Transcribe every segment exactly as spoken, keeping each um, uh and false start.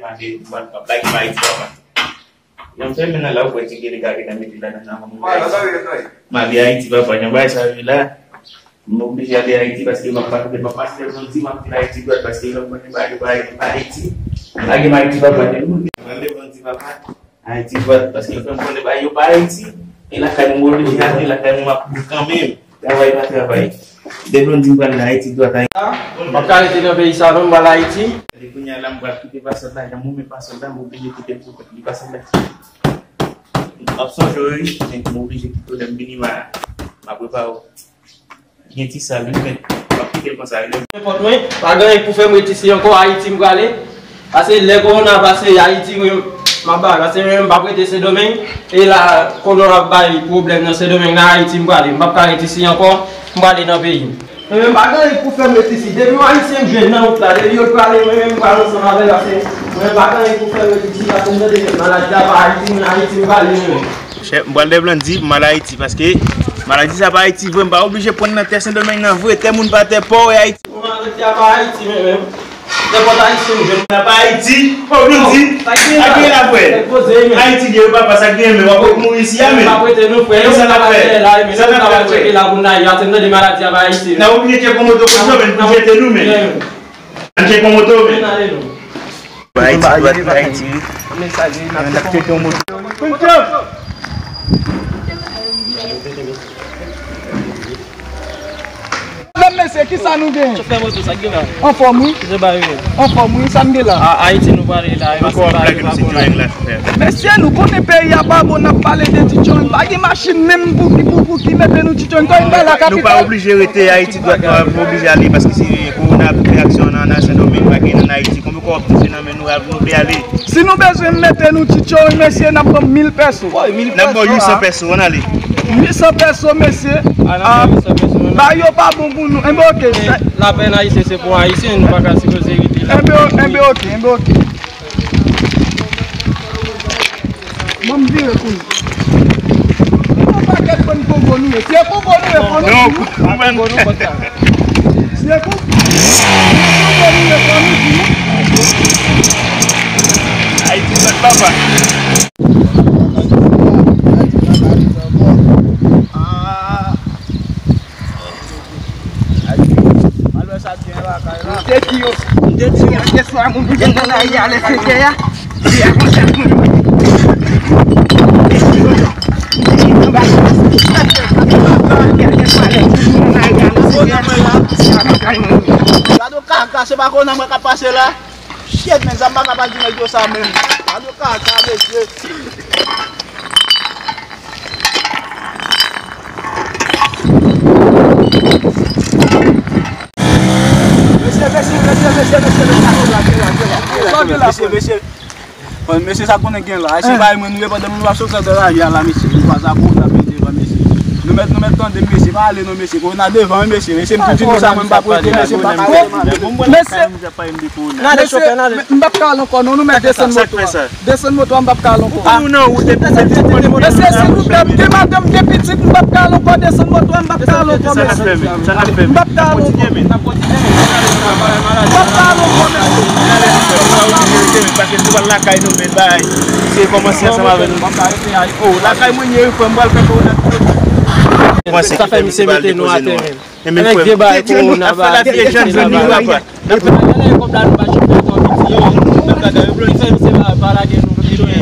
Mande, mwen ap lage m Ayiti, papa. Jan m fèmen nan la, ou kwè ti gele kage nan mete ladan nan moun Ayiti. M ale Ayiti, papa, jan bagay sa yo ye la. M oblije ale Ayiti paske m ap pase, m ap pase lè bandi, m ap vin Ayiti dwat paske lè m konnen bagay yo pa Ayiti. Lage m Ayiti, papa, de moun. Mande bandi, papa. Ayiti dwat, paske yo fè m konnen bagay yo pa Ayiti. E lakay mwen, m oblije ale, lakay mwen, m ap viv kanmenm. Travay pa travay. Depi m di m pral nan Ayiti dwat, Ayiti. M ap ka rete nan peyi sa non, m pral Ayiti. Depi kounye a la, m pral kite pasòl la, jan m renmen pasòl la, m oblije kite l pou kont li, pasòl la. M ap sonje w, wi, men m oblije kite w, lè m vini, m a, m a prepare w. Gen ti sal, wi, men m ap kite l konsa, wi. Nenpòt mwen, pa gen anyen pou fè m ret isi ankò, Ayiti m prale. Pase lè kowona pase Ayiti, mwen, m ap bay, pase mwen, m p ap rete Sendomeng. E la, kowona ap bay pwoblèm nan Sendomeng, nan Ayiti m prale. M p ap ka ret isi ankò, m prale nan peyi m. Mwen menm, pa gen anyen pou fè m ret isi. Depi yon Ayisyen m jwenn nan wout la, depi yo prale, mwen menm, m pral ansanm avè l, pase mwen menm, pa gen anyen pou fè m ret isi, pase m tande maladi a pa Ayiti, mwen Ayiti m prale, mwen menm. Chè, m pral lèv lan di m al Ayiti, paske maladi sa pa Ayiti vre, m pa oblije pran nan tè Sendomeng nan vre, tè moun pa tè pa w e Ayiti. Bon, maladi a pa Ayiti, men, men. Nenpòt Ayisyen m jwenn. Sa pa Ayiti, oh, Blondy, sa k gen la, frè? Ayiti li ye, papa, sa k gen, men w ap mouri isi a, men. Sa n ap fè? Sa n ap fè, frè? N ap oblije tcheke yon moto pou jwenn, men pou jete nou, men. Ann tcheke yon moto, men. Ayiti, dwat Ayiti, wi. N ap tcheke yon moto. Medam, mesye, kisa nou genyen? Chofè moto, sa k gen la? Anfòm, wi. Anfòm, wi, sa n gen la? A, Ayiti nou prale la, e pa se pa, e pa bon la. Mesye, nou konnen peyi a pa bon, n ap pale de Tchitchon, pa gen machin menm pou ki, pou, pou ki mete nou Tchitchon, kòm bay la kapital. Nou pa oblije rete Ayiti dwat, nou pa oblije ale, paske se kowona ap fè aksyon nan, nan Sendomeng, pa gen nan Ayiti. Konbyen kòb touche nan men nou, nou vle ale? Si nou bezwen mete nou Tchitchon, mesye, n ap ban mil pèso. N ap ban uit san pèso, ann ale. Uit san pèso, mesye. Bagay yo pa bon pou nou. Enben, oke. Lapè nan Ayisyen, se pou Ayisyen, nou pa ka sipoze rete la. Enben, enben, oke, enben, oke. Ban m vire pou nou. Yon pakèt bann kongo nou ye. Se kongo nou ye, fò nou di nou. Se kongo nou ye, fò nou di nou. Ayiti, papa. Al wè sa k gen lakay la. M te di yo, m te di yo, se swa moun pou jwenn nan lari a lè se kè a. Gade kaka, se pa konnen mwen k ap pase la. Shit, men zam pa ka pa di nèg yo sa menm. Gade kaka, mesye. Mesye, mesye, mesye, mesye, mesye, mesye, mesye, mesye, mesye, sa konnen gen la. Ayisyen bay mwen nou ye pandan nou ap sot nan lari a la, mesye. Nou pa sa pou nou ap vin devan, mesye. Nou mèt, nou mèt tande, mesye. Pa ale non, mesye. Kowona devan, wi, mesye. Mesye, m tou di nou sa, mwen m p ap rete, mesye, m p ap ale. Mesye, N ale, chofè, n ale. M p ap ka al ankò non, nou mèt desann moto a. Desann moto a, m p ap ka al ankò. Ou nan wout epi ou mèt desann moto a. Mesye, silvouplè, m gen madanm, m gen pitit, m p ap ka al ankò, desann moto a, m p ap ka al ankò, mesye. M p ap ka al ankò. M p ap ka al ankò, mesye. Paske si w al lakay nou, men bay. Se kòmanse ansanm avè nou. Oh, lakay mwen ye, frè m, pral fè kowona. Sa fè misye mete nou atè menm. Nèg vye bagay kowona, bagay. N ap fè lavi e jan nou vini, papa. N ap fè lavi e jan nou vini, papa.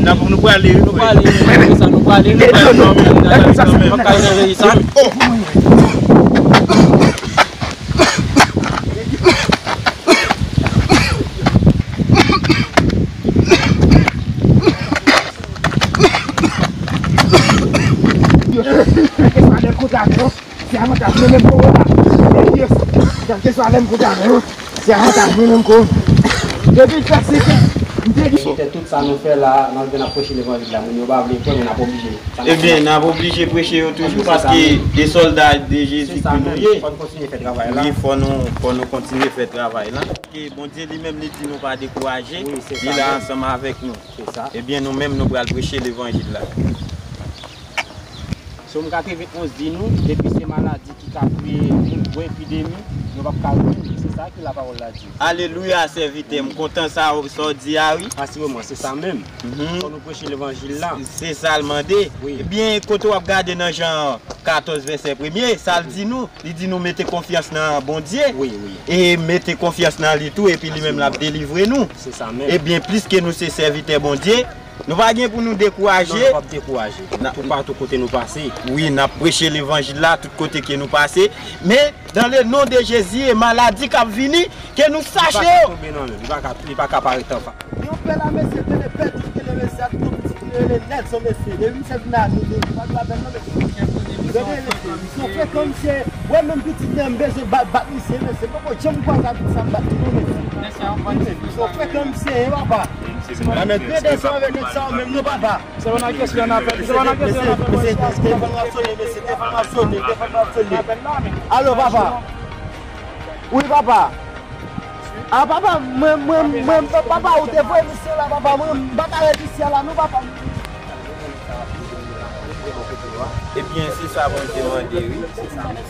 N ap, nou prale, wi, nou prale, wi, nou prale, wi, nou prale, wi. Se avantaj mwen menm kowona. Yes. Kèlkeswa lè m konn ta menm, se avantaj mwen menm kowona. Depi l fè senk an, m te gen. Tout sa nou fè la, malgre n ap preche levanjil la, moun yo pa vle kwè, men n ap oblije. Ebyen, n ap oblije preche yo toujou, paske de sòlda de Jezi Kris nou ye. Fò n kontinye fè travay la. Wi, fò nou, fò nou kontinye fè travay la. Ke Bondye li menm, li di nou pa dekouraje, li la ansanm avèk nou. Ebyen, nou menm, nou pral preche levanjil la. Sòm katrevenn onz di nou, depi se maladi ki ka touye moun, gwo epidemi, nou p ap ka mouri. Se sa ke lapawòl la di. Alelouya, sèvitè, m kontan sa, sa w di a, wi. Asireman, se sa menm. Mhm. Fò nou preche levanjil la. Se sa l mande. Wi. Ebyen, kote w ap gade nan Jan katòz, vèsè premye, sa l di nou, li di nou mete konfyans nan Bondye. Wi, wi. E mete konfyans nan li tou, epi li menm l ap delivre nou. Se sa menm. Ebyen, pliske nou se sèvitè Bondye, nou pa gen pou nou dekouraje. Non, nou p ap dekouraje. Toupatou kote nou pase. Wi, n ap preche levanjil la tout kote ke nou pase. Men, dans le nom de Jésus, e maladi k ap vini, ke nou chache yo. Li pa ka tonbe nan men, li pa ka, li pa ka parèt anfas. Yon pè la, mesye, tande pè, tout tande, mesye, ak tout pitit li rele Nelson, mesye. Depi misye vin la, nou, nou, nou pa dwe avè l, non, mesye. Tande, mesye, misye frekan, misye. Wè, menm pitit li an, m bezwen bat, bat misye, mesye. Poko janm kwè sa, tout sa, m bat li, non, mesye. Mesye, yon bon ti. Misye frekan, misye, e papa. Tande, tande sa, avè nèg sa, menm non, papa. Se pa nan kesyon n apèl, se pa nan kesyon n apèl. Mesye, mesye, telefòn m ap sone, mesye, telefòn m ap sone, telefòn m ap sone. Alo, papa. Wi, papa. A, papa, mwen, mwen, mwen, papa, ou te voye misye la, papa, mwen, m pa ka rete isi a la, non, papa. Ebyen, se sa Bondye mande, wi.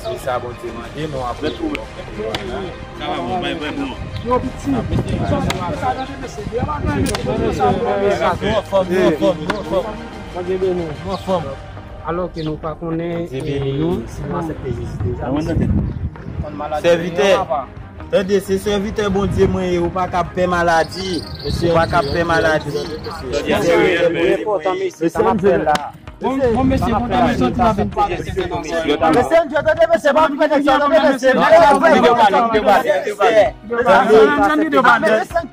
Se sa Bondye mande, nou ap. Sa va bon, bay, bay bon. Yo, piti. Nou anfòm, nou anfòm, nou anfòm. Bondye beni nou. Nou anfòm. Alò ke nou pa konnen, e, nou, si nou aksepte Jezi deja. Sèvitè, tande, se sèvitè Bondye mwen ye, ou pa ka pè maladi. Ou pa ka pè maladi. Mesye, mesye, sa m ap fè la. Bon, bon, mesye, kontan mesye, ti la vin pale. Mesye, mesye, tande, mesye, pa okipe nèg sa, tande, mesye.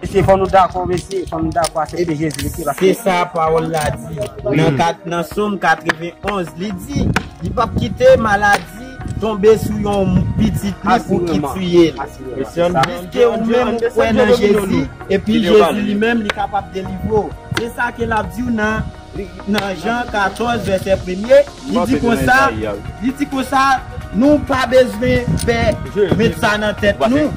Mesye, fò nou dakò, mesye, fò nou dakò, aksepte Jezi, mesye, paske se sa pawòl la di. Nan kat, nan Sòm katrevenn onz, li di, li p ap kite maladi tonbe sou yon pitit li pou ki tiye l. Piske ou menm ou kwè nan Jezi, epi Jezi li menm li kapab delivre w. Se sa ke l ap di w nan, nan Jan katòz, vèsè premye, li di konsa, li di konsa, nou pa bezwen pè, met sa nan tèt nou.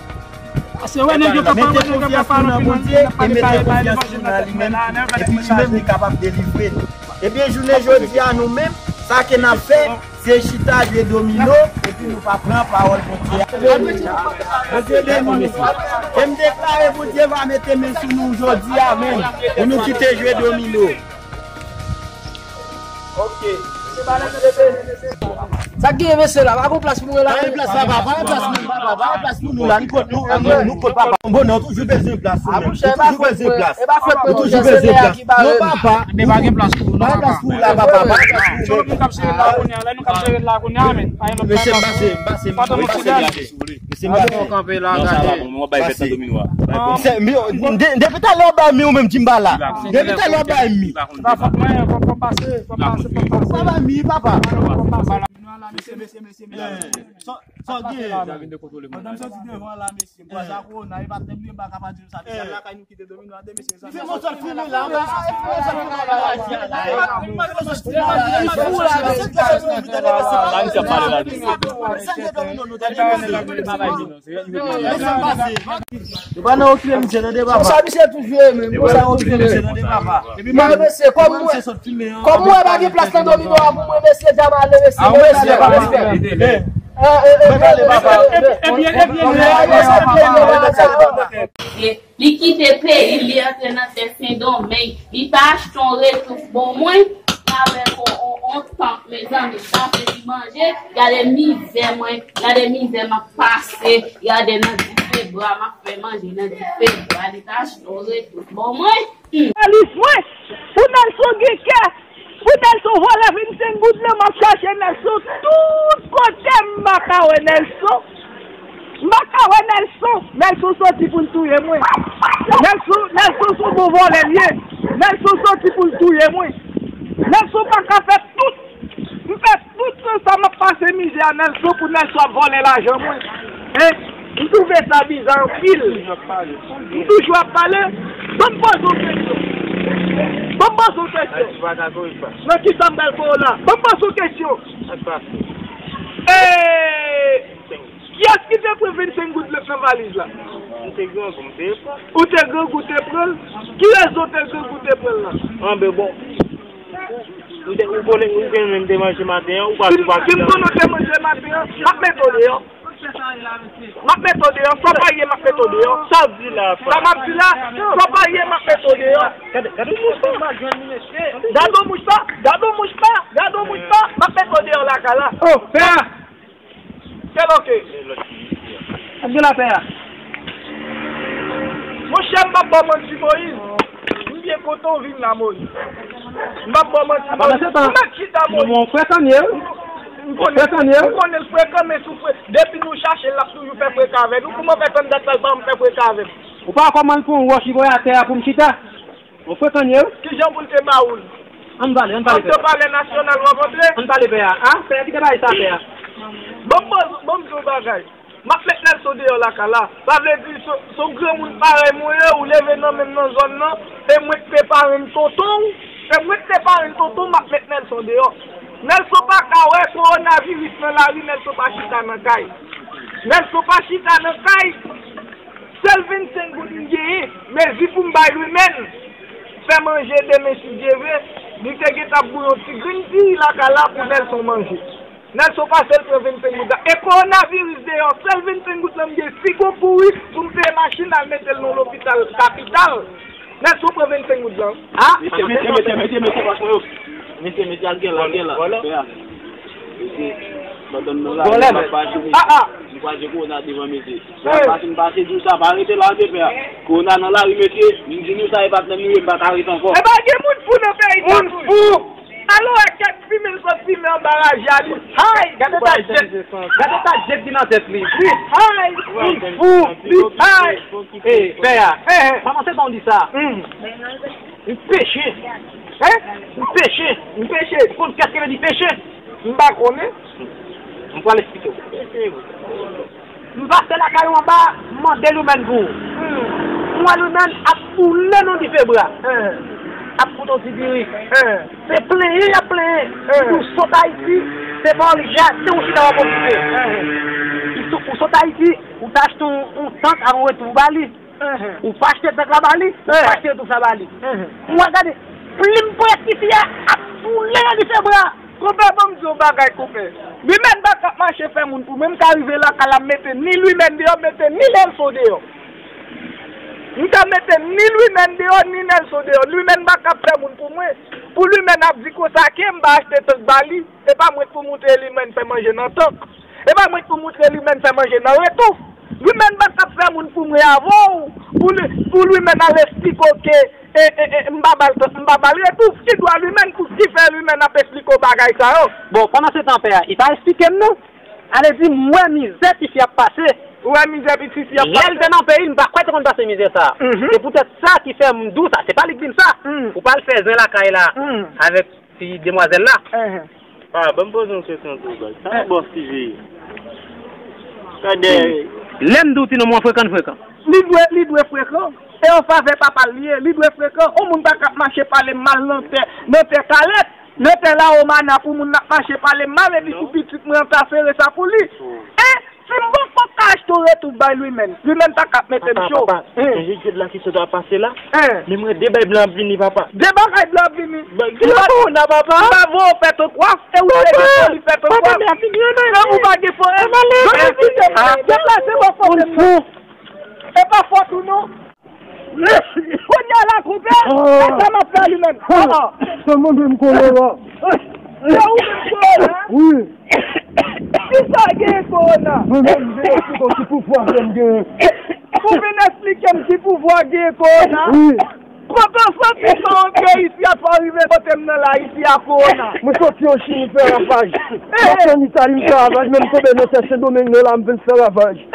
Mete konfyans nou nan Bondye e mete konfyans nou nan li menm, epi li menm li kapab delivre nou. Ebyen, jounen jodi a, nou menm, sa ke n ap fè, se chita jwe domino, epi nou pa pran pawòl Bondye a. Bondye beni nou. E m deklare Bondye va mete men sou nou jodi a menm, pou nou kite jwe domino. Ok. Sa k genyen, mesye, la? Pa gen plas pou nou la? Pa gen plas la, papa. Pa gen plas pou nou, papa. Pa gen plas pou nou la. Nou kot nou, nou, nou kot papa. Bon, nou toujou bezwen plas, nou menm. Nou toujou bezwen plas. Nou toujou bezwen plas. Non, papa. Men pa gen plas pou nou, non, papa. Pa gen plas pou nou la, papa. Pa gen plas pou nou. Se nou menm k ap jere l la kounye a, lè nou k ap jere l la kounye a, men. Pa gen lòt bagay. Mesye, m pase, m pase, m pase. Mesye, m pase. Kanpe la, gade. Depi talè w bay mi, ou menm di m pa la. Depi talè w bay mi. Se pa fòt mwen, fò, fò pase, fò pase, fò pase. Ou pa bay mi, papa. Fò pase. Domino a la, mesye, mesye, mesye, mesye. Sa w gen? Pandan m soti devan la, mesye, bwa sa kowona, e pa tèm li ba ka pa di nou sa, mesye, al lakay nou kite domino a de, mesye. Li fè yon sòt fimen la, li fè yon sòt fimen la. Li fè yon sòt fimen la. Li fè yon sòt fimen la. Li fè yon sòt fimen la. Li fè yon sòt fimen la. Nou pa nan okipe misye, tande, papa. Konsa misye toujou ye menm, konsa misye toujou ye. Epi mwen, mesye, kòm mwen, kòm mwen pa gen plas nan domino a pou mwen, mesye, dam ale, mesye, mwen, mesye, pa respè. Ebyen, ebyen, ebyen. Li kite peyi l, li antre nan tè Sendomeng. Li ta achte yon retou pou mwen, avèk yon, yon, yon tank, mezanmi, sa se li manje. Gade mizè mwen, gade mizè m ap pase, gade nan dife bwa, m ap fè manje nan dife bwa. Li ta achte yon retou pou mwen. Hmm. Alis mwen, pou Nelson gen kè, pou Nelson vòlè vennsenk goud lan, m ap chache Nelson tout kote m pa ka wè Nelson. M pa ka wè Nelson. Nelson soti pou l touye mwen. Nelson, Nelson se yon bon vòlè l ye. Nelson soti pou l touye mwen. Nelson pa ka fè tout. M fè tout sa m ap pase mizè a Nelson pou Nelson ap vòlè lajan mwen. Hein? M twouve sa biza anpil. M toujou ap pale. Ban m poze w kesyon. Ban m poze w kesyon. Nan kisa m pral fè w la? Ban m poze w kesyon. Ee, kiyès ki te pran vennsenk goud nan valiz la? M te grangou, m te pran. Ou te grangou, te pran l? Ki rezon te grangou, te pran l la? Anben bon. Ou te, ou konnen, ou konnen menm te manje maten an, ou pa, ou pa. Si m konnen w te manje maten an, m ap mete w deyò. M ap mete w deyò. Sa w pa ye, m ap mete w deyò. Sa w di la, frè? Sa m ap di la, sa w pa ye, m ap mete w deyò. Gade, gade mouch sa. Gade mouch sa. Gade mouch sa. Gade mouch sa. M ap mete w deyò lakay la. Oh, pè! Kèl oke? Ap gen lapè a. Monchè, m p ap ba w manti, Moyiz. M byen kontan w vin la, Moyiz. M p ap ba w manti, Moyiz. Ou mèt chita, Moyiz. Mwen frekan ye wi. M konnen, m konnen l frekan, men sou fre-, depi nou chache l, l ap toujou fè freka avè nou. Kouman fè tann dat la, l pa janm fè freka avè m? Ou pa wè kòman l pran yon wòch li voye atè a pou m chita? Ou frekan ye wi. Kijan pou l te ba ou l? Ann pale, ann pale, pè a. Antre palè nasyonal w ap antre? Ann pale, pè a. A, pè a ki te bay sa, pè a. Ban m, ban m di w bagay. M ap met Nèlson deyò lakay la. Sa vle di, se, se yon granmoun parèy mwen ye, ou leve nan men m nan zòn nan, e mwen k te parenn tonton w, e mwen k te parenn tonton w, m ap met Nèlson deyò. Nèlson pa ka wè kowonaviris nan lari, Nèlson pa chita nan kay. Nèlson pa chita nan kay. Sèl vennsenk goud m genyen, mezi pou m bay Lwimèn fè manje demen si Dye vle, li te gentan ap bouyi yon ti grenn ti lakay la pou Nèlson manje. Nèlson pase l pran vennsenk goud la. E kowonaviris deyò, sèl vennsenk goud la m gen, si gon kouri pou m peye machin al mete l nan lopital kapital. Nèlson pran vennsenk goud la. A? Mesye, mesye, mesye, mesye, mesye, paske yo. Mesye, mesye, al gen la, al gen la. Vòlè. Mesye, madanm nan la, vòlè, li pa men. Pase, mesye. A, a. Li pase kowona devan, mesye. Hey. Pase, m pase di w sa, pa rete la, de pè a. Kowona nan lari, mesye. M di nou sa, e pa t nan nou ye, m pa ka rete ankò. E pa gen moun fou nan peyi sa. Moun fou. Alo, wè kèk fimen l sot fimen anba raje a, li hay! Gade ta djèt, gade ta djèt ki nan tèt li. Li hay! Li fou! Li hay! Ey, pè a, pa panse tan w di sa. M peche. Hein? M peche. M peche. Ou konn kèk ki vle di peche? M pa konnen. M pral eksplike w. M pase lakay ou anba, m mande Lwimèn pou ou. M wè Lwimèn ap boule nan dife bra. Ap fout yon ti diri. Se plenyen y ap plenyen. Ou sot Ayiti, se pa obligasion ou chita w ap okipe. Ou sot Ayiti, ou ta achte yon, yon tank avan w retou ba li. Ou pa achte tank la ba li, ou pa achte retou sa ba li. M wè gade, plim pwès isi a ap boule nan dife bra. Konpè, ban m di w bagay, konpè. Lwimèn pa ka ap mache fè moun pou mwen, m ka rive lakay la, m mete ni Lwimèn deyò, m mete ni Nèlson deyò. M ka mete ni Lwimèn deyò, ni Nèlson deyò. Lwimèn pa ka ap fè moun pou mwen. Pou Lwimèn ap di konsa ke m pa achte tank ba li, e pa mwen k pou montre Lwimèn fè manje nan tank. E pa mwen k pou montre Lwimèn fè manje nan retou. Lwimèn pa t ap fè moun pou mwen avè w, pou li, pou Lwimèn al eksplike w ke, e, e, e, m pa ba l, m pa ba l retou. Ki dwa Lwimèn pou ki fè Lwimèn ap eksplike w bagay sa yo? Bon, pandan se tan, pè a, li pa eksplike m non. Ale di m wè mizè tifi ap pase. Ou wè mizè tifi ap pase. Lè l te nan peyi l, m pa kwè te konn pase mizè sa. Se poutèt sa ki fè m di w sa. Se pa li k di m sa. Ou pral fè zen lakay la avèk ti demwazèl la. Ah, ban m poze yon kesyon tou, baz. Sa yon bòs ki veye? Gade. Lè m di w ti nonm ou an frekan, frekan. Li dwe, li dwe frekan. E an favè papa l li ye, li dwe frekan. Yon moun pa ka ap mache pale m mal nan tè, nan tè Kalèt, nan tè Lawomana pou moun nan ap mache pale m mal, epi pou pitit mwen an ta sere sa pou li. Hein? Si m poko ka achte yon retou bay Lwimèn, Lwimèn pa ka ap mete m cho. Papa, papa, sonje djed la ki sot ap pase la? Hein? Men mwen de bay blan ap vini, papa. De bagay blan ap vini. Gen kowona, papa. M pa voye w fè tankwaf, e ou te gen foli fè tankwaf. Papa, men ap vini, non, non. Ou pa gen foli. Deplase bò kote m nan. E pa fòt ou non. Kounye a la, konpè, e sa m ap fè li menm. Ah, ah. Se mwen menm kowona. Se ou menm kowona? Wi. Kisa gen kowona? Mwen menm, m vin eksplike w ki pouvwa ke m genyen. Ou vin eksplike m ki pouvwa gen kowona? Wi. Kote w soti sa w antre isi a, pa w rive kote m nan la isi a kowona? Mwen soti an Chin, m fè ravaj. M ap ann Itali, m fè ravaj, men m tonbe nan tè Sendomeng nan la, m vin fè ravaj.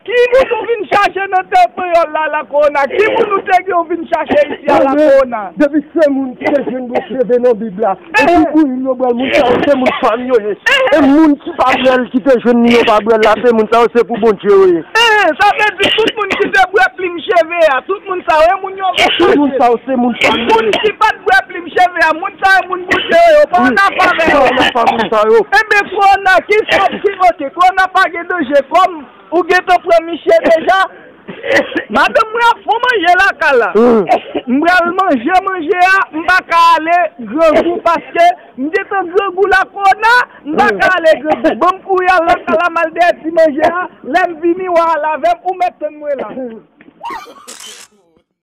Ki moun ou vin chache nan tè kreyòl la, la kowona? Ki moun ou te gen ou vin chache isi a, la kowona? Depi se moun ki te jwenn bouch leve nan Bib la, e ki bouyi yo bwè l, moun sa yo se moun pa m yo ye. E moun ki pa bwè l, ki te jwenn li yo pa bwè l la, se moun sa yo se pou Bondye yo ye. Sa vle di tout moun ki te bwè plim cheve a, tout moun sa yo, e moun yo vin chache. Tout moun sa yo se moun pa m yo ye. Moun ki pa t bwè plim cheve a, moun sa yo moun Bondye yo ye, pa ann afè avè yo. Pa ann afè moun sa yo. Enben, kowona, ki sòt, ki, oke, kowona pa gen danje kòm. Ou gentan pran misye deja? Madanm mwen ap fon manje lakay la. M pral manje manje a, m pa ka ale grangou paske m gentan grangou lakona, m pa ka ale grangou. Ban m kouri al lakay la, m al dèyè ti manje a, lè m vini, w a al avè m, ou mèt tann mwen la.